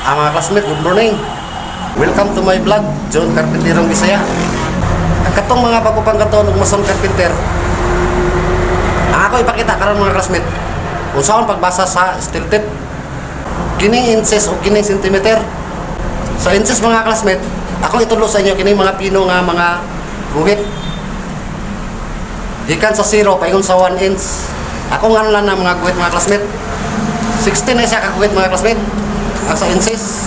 Ang mga classmate, good morning. Welcome to my vlog, John Carpinterong Bisaya. Ang katong mga bago pang katon ug mason carpenter. Ang ako ipakita karon, mga classmate, unsaon pagbasa sa steel tape. Kining inches o kining centimeter. Sa inches, mga classmate, ako itudlo sa inyo kining mga pino nga mga guhit. Gikan sa 0 paingon sa 1 inch. Ako nga lang na mga guhit, mga classmate. 16 na siya kaguhit, mga classmate. Ang sa inches.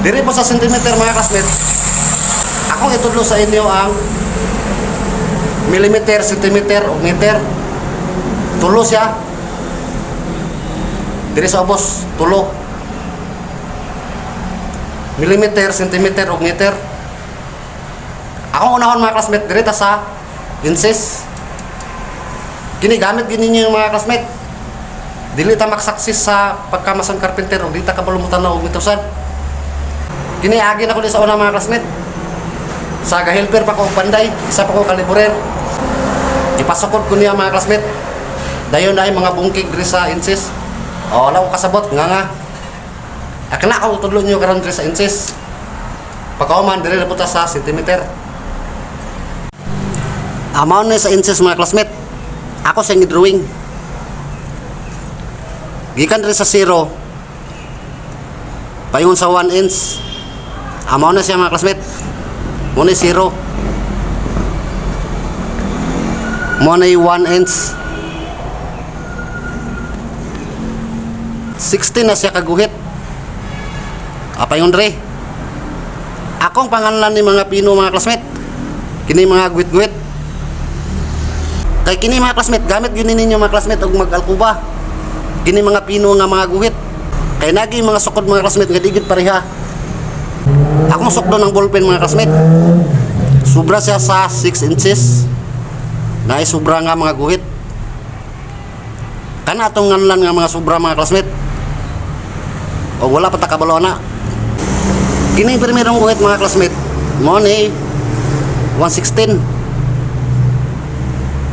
Diri po sa centimeter, mga classmate. Akong itudlo sa inyo ang millimeter, centimeter o meter. Tulo siya. Diri sa ubos, tulo. Millimeter, centimeter o meter. Akong unahon, mga classmate, diri ta sa inches. Kini gamit gini ninyo, mga classmate. Dili ta maksaksis sa pagkamason carpenter o di ta kabalo motanaw og mitusan. Kini agi na ko di sa una, mga classmate. Sa gahelper pa ko og panday, isa pa ko ka laborer. Ipasukod ko niya, mga classmate. Dayon na mga bungkig diri sa inches. O, wala ko kasabot nga nga. Akala ko tudlo niyo karon diri sa inches. Pagkauman diri na punta sa centimeter. Amaw na sa inches, mga classmate. Ako sa drawing. Gikan diri sa 0 paingon sa 1 inch. Amaw na siya, mga classmate. Mo na 0. Mo na 1 inch. 16 na siya kaguhit. Apa yung dre? Akong pangalan ni mga pino, mga classmate. Kini mga guhit-guhit. Kay kini, mga classmate, gamit gyud ninyo, mga classmate, og mag-alkuba. Kini mga pino nga mga guhit. Kay nagi mga sukod, mga classmate, nga di gyud pareha. Akong sukdo ng ballpen, mga classmate. Sobra siya sa 6 inches. Naay sobra nga mga guhit. Kana atong nganlan nga mga sobra, mga classmate. O wala pa ta kabalo na. Kini primerong guhit, mga classmate. Mo ni 116.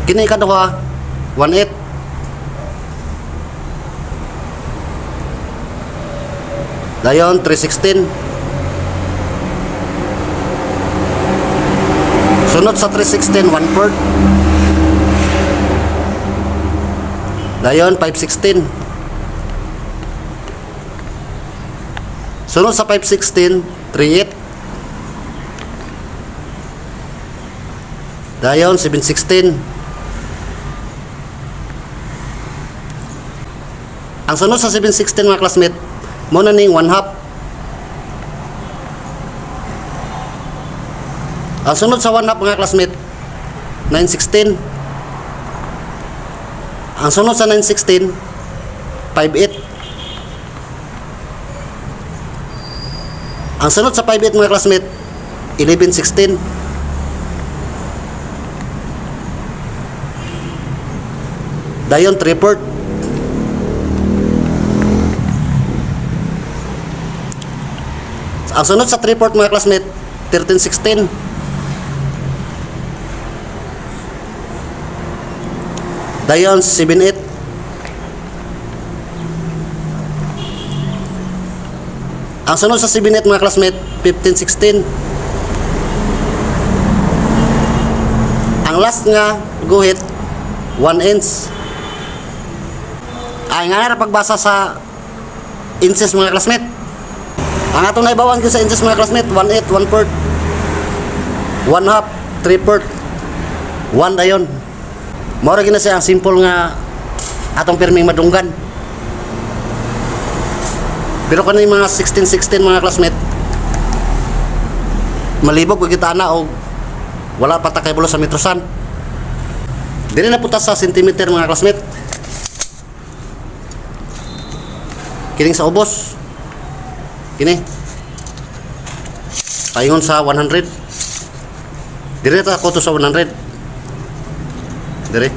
Kini ikaduha 18. Dayon 316. Sunod sa 316, 1 fourth. Dayon 516. Sunod sa 516, 38. Dayon 716. Ang sunod sa 716, mga classmate, mo na ning 1 half. Ang sunod sa 1 half, mga classmate, 916. Ang sunod sa 916, 58. Ang sunod sa 58, mga classmate, 1116. Dayon 3 fourth. Ang sunod sa 3 fourth, mga classmate, 1316. Dayon 78. Ang sunod sa 78, mga classmate, 1516. Ang last nga guhit, 1 inch. Ay nga na pagbasa sa inches, mga classmate. Ang atong naibawan ko sa inches, mga classmate, 1 8, 1 fourth, 1 half, 3 fourth, 1 dayon. Mao ra gina siya ang simple nga atong pirming madunggan. Pero kani mga 16 16, mga classmate, malibog og kita na og wala pa ta kay sa metrosan. Dili na puta sa centimeter, mga classmate. Kining sa ubos. Kini. Paingon sa 100. Dire ta ko to sa 100. Dire.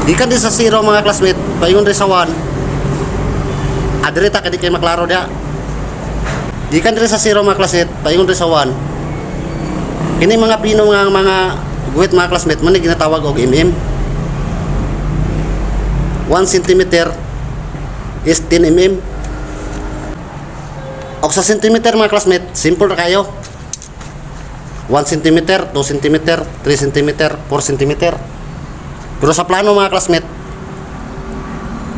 Gikan di sa 0, mga classmate, paingon diri sa 1. Ah, dire ta kay di kay maklaro dia. Gikan diri sa 0, mga classmate, paingon diri sa 1. Kini mga pino nga mga guhit, mga classmate, man ni ginatawag og mm. 1 centimeter is 10 mm. Og sa centimeter, mga classmate, simple ra kayo. 1 centimeter, 2 centimeter, 3 centimeter, 4 centimeter. Pero sa plano, mga classmate,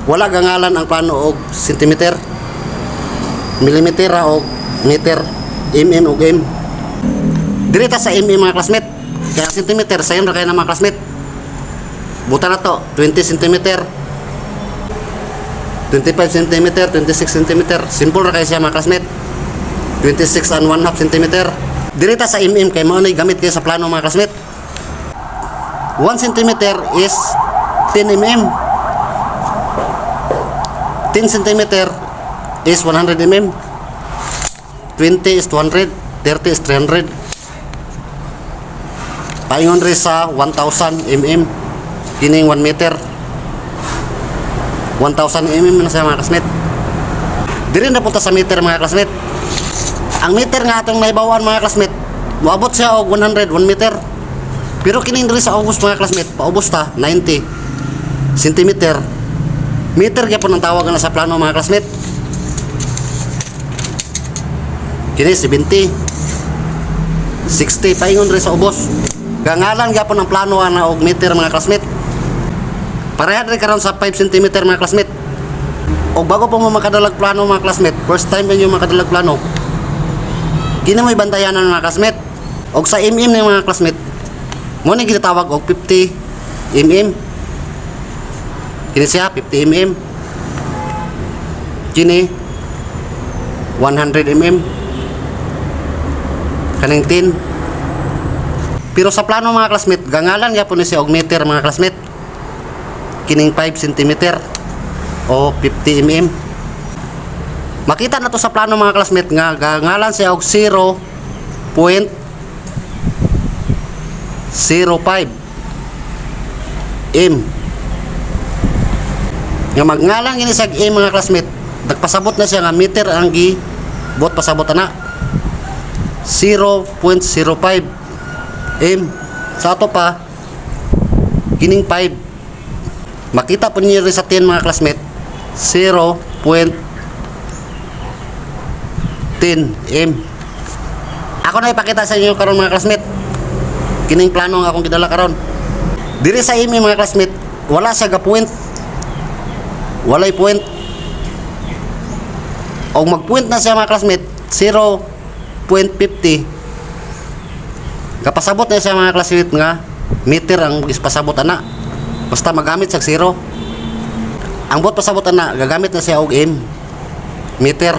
wala gangalan ang plano og centimeter. Millimeter ra og meter, mm og m. Diri ta sa mm, mga classmate. Kaya centimeter, same ra kayo na, mga classmate. Buta na to, 20 centimeter, 25 centimeter, 26 centimeter. Simple ra kayo siya, mga classmate. 26 and 1 half centimeter. Diri ta sa mm kay mao na gamit kayo sa plano, mga classmate. 1 centimeter is 10 mm. 10 centimeter is 100 mm. 20 is 200, 30 is 300. Paingon rin sa 1000 mm. Kining 1 meter. 1000 mm na siya, mga classmate. Diri na punta sa meter, mga classmate. Ang meter nga atong nahibawan, mga classmate, moabot siya og 100, 1 meter. Pero kining diri sa ubos, mga classmate, paubos ta 90 centimeter. Meter gyapon ang tawag na sa plano, mga classmate. Kini 70, 60, paingon diri sa ubos. Gangalan gyapon ang plano ana og meter, mga classmate. Pareha diri karon sa 5 cm, mga classmate. Og bago pa mo makadalag plano, mga classmate, first time ninyo makadalag plano, kini mo'y bantayanan, mga classmate. Og sa mm ni, mga classmate, mo ni ginatawag og 50 mm. Kini siya 50 mm. Kini 100 mm. Kaning 10. Pero sa plano, mga classmate, gangalan gyapon ni siya og meter, mga classmate. Kining 5 cm o 50 mm. Makita na to sa plano, mga classmate, nga gangalan siya og 0.05 m. Nga magngalan gini sa m, mga classmate, nagpasabot na siya nga meter ang gi bot pasabot ana. 0.05 m. Sa ato pa kining 5, makita po niyo rin sa 10, mga classmate, 0.10 m. Ako na ipakita sa inyo karon, mga classmate, kining plano nga akong gidala karon. Diri sa m, mga classmate, wala siya ga point, walay point. Og mag-point na siya, mga classmate, 0.50, kapasabot na siya, mga classmate, nga meter ang ispasabot ana. Basta magamit sa zero ang bot pasabot ana, gagamit na siya og m, meter.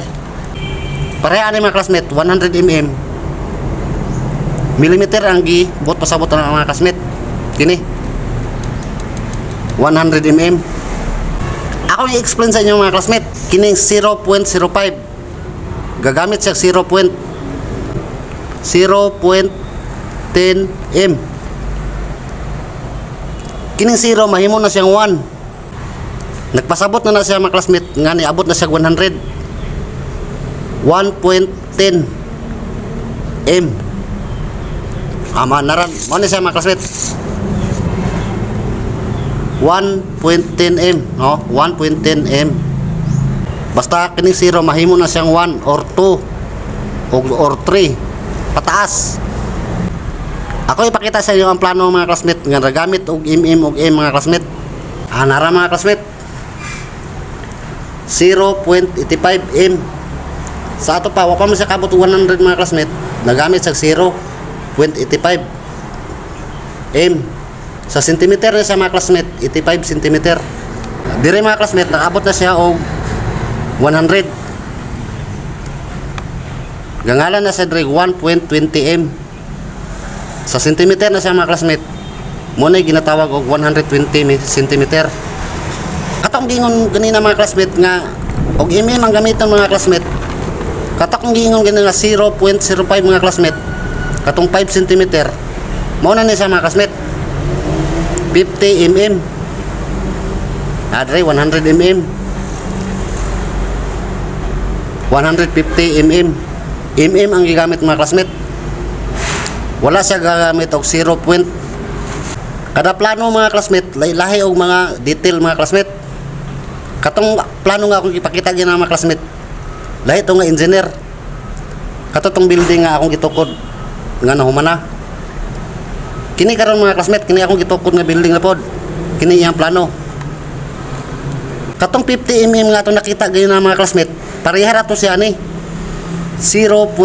Pareha ani, mga classmate, 100 mm, millimeter ang gi bot pasabot ana, mga classmate. Kini 100 mm. Ako i-explain sa inyo, mga classmate, kining 0.05, gagamit siya 0. 0.10 m. Kining 0, mahimo na siyang 1. Nagpasabot na na siya, mga classmate, nga niabot na siya 100, 1.10 m. Ama naran mo ni siya, mga classmate, 1.10 m, no? 1.10 m. Basta kining 0, mahimo na siyang 1 or 2 or 3 pataas. Ako ipakita sa inyo ang plano, mga classmate, nga nagamit og mm og m, mga classmate. Ah, nara, mga classmate, 0.85 m. Sa ato pa, wa pa man siya kabot 100, mga classmate, nagamit sa 0.85 m. Sa centimeter na siya, mga classmate, 85 centimeter. Dire, mga classmate, nakaabot na siya og 100. Gangalan na sa dire 1.20 m. Sa centimeter na siya, mga classmate. Mo na ginatawag og 120 centimeter. Katong gingon ganina, mga classmate, nga og mm ang gamiton, mga classmate. Katong gingon ganina nga 0.05, mga classmate. Katong 5 centimeter. Mao na ni siya, mga classmate. 50 mm. Adre 100 mm. 150 mm. Mm ang gigamit, mga classmate. Wala siya gagamit og 0 point. Kada plano, mga classmate, lahi og mga detail, mga classmate. Katong plano nga akong ipakita gina, mga classmate, lahi to nga engineer. Kato tong building nga akong gitukod nga nahuman na. Kini karon, mga classmate, kini akong gitukod nga building na pod. Kini iyang plano. Katong 50 mm nga atong nakita gayon na, mga classmate, pareha ra to siya ni 0.05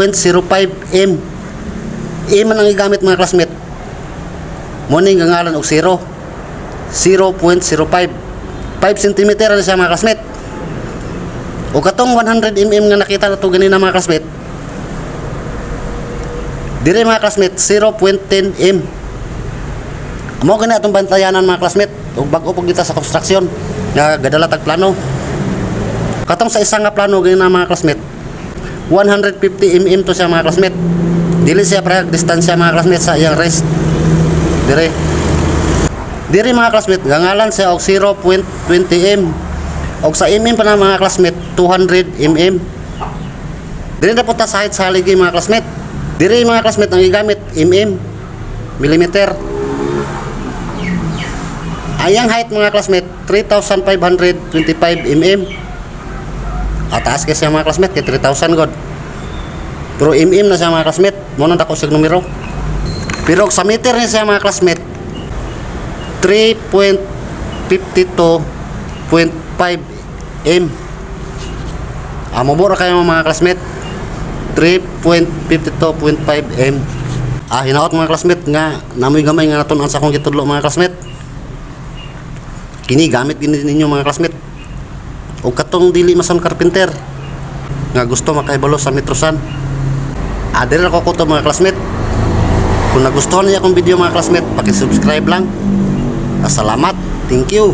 m. M man ang gigamit, mga classmate. Mo ning ngalan og 0. 0.05. 5 cm na siya, mga classmate. O katong 100 mm nga nakita na to ganina, mga classmate. Dire, mga classmate, 0.10 m. Mo gani atong bantayanan, mga classmate, ug bag-o pug dita sa construction nga gadala tag plano. Katong sa isa nga plano ganina, mga classmate, 150 mm to siya, mga classmate. Dili siya parehag distansya, mga classmate, sa iyang rest. Dire. Dire, mga classmate, gangalan siya og 0.20 m. Og sa mm pa na, mga classmate, 200 mm. Dire na po ta sa height sa haligi, mga classmate. Dire, mga classmate, ang gigamit mm, millimeter. Ayang height, mga classmate, 3,525 mm. Ataas kasi siya, mga classmate, kay 3,000 god. Pero mm na siya, mga classmate, mo nang dako siya numero. Pero sa meter niya siya, mga classmate, 3.52.5 m. Amo ra kayo, mga classmate. 3.52.5 m. Hinaot, mga classmate, nga namoy gamay nga natun-an sa akong gitudlo, mga classmate. Kini gamit gini ninyo, mga classmate. O katong dili mason carpenter nga gusto makaibalo sa metrosan. Diri ra ko to, mga classmate. Kung nagustuhan niyo akong video, mga classmate, paki-subscribe lang. Salamat. Thank you.